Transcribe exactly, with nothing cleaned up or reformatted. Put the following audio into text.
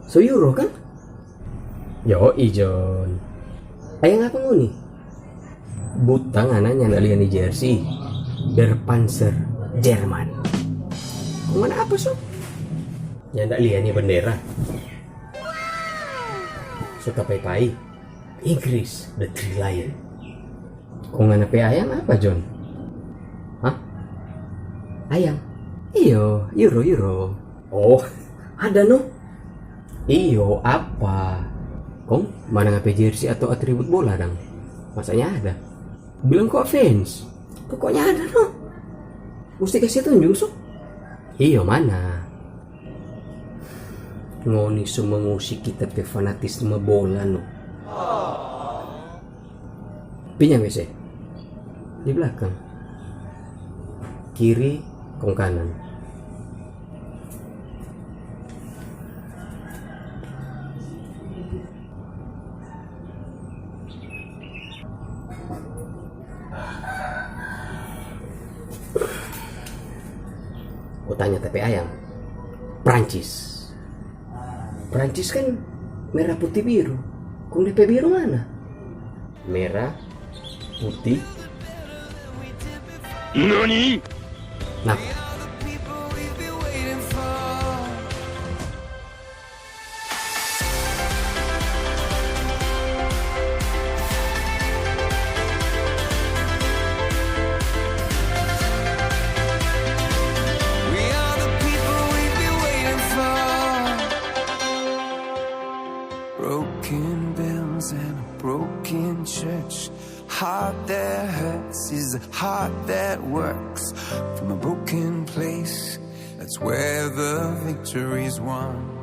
So Euro kang? Yo, Ijon. Ayang apa ngoni? Buta ngana nyanda lia ni jersey Der Panzer Jerman. Kong ngana apa so? Nyanda lia ni bendera. So tapai-pai Inggris, The Three Lion. Kong ngana pe ayang apa, John? Hah? Ayang? Iyo, Euro, Euro. Oh, ada no. Iyo, apa? Kong mana ngana pe jersey atau atribut bola dang? Masanya ada? Bilang kok fans. Pokoknya ada no. Musti kasih tunjuk so. Iyo, mana? Ngoni so mengusik kita pe fanatisme bola no. Pinjam W C. Di belakang. Kiri kong kanan. Ko tanya tapi ayang. Prancis. Prancis kan merah putih biru. Kong depe biru mana? Merah, putih. Nani? Napa? We are the people we've been waiting for. Broken bells and a broken church. Heart that hurts is a heart that works. From a broken place, that's where the victory's won.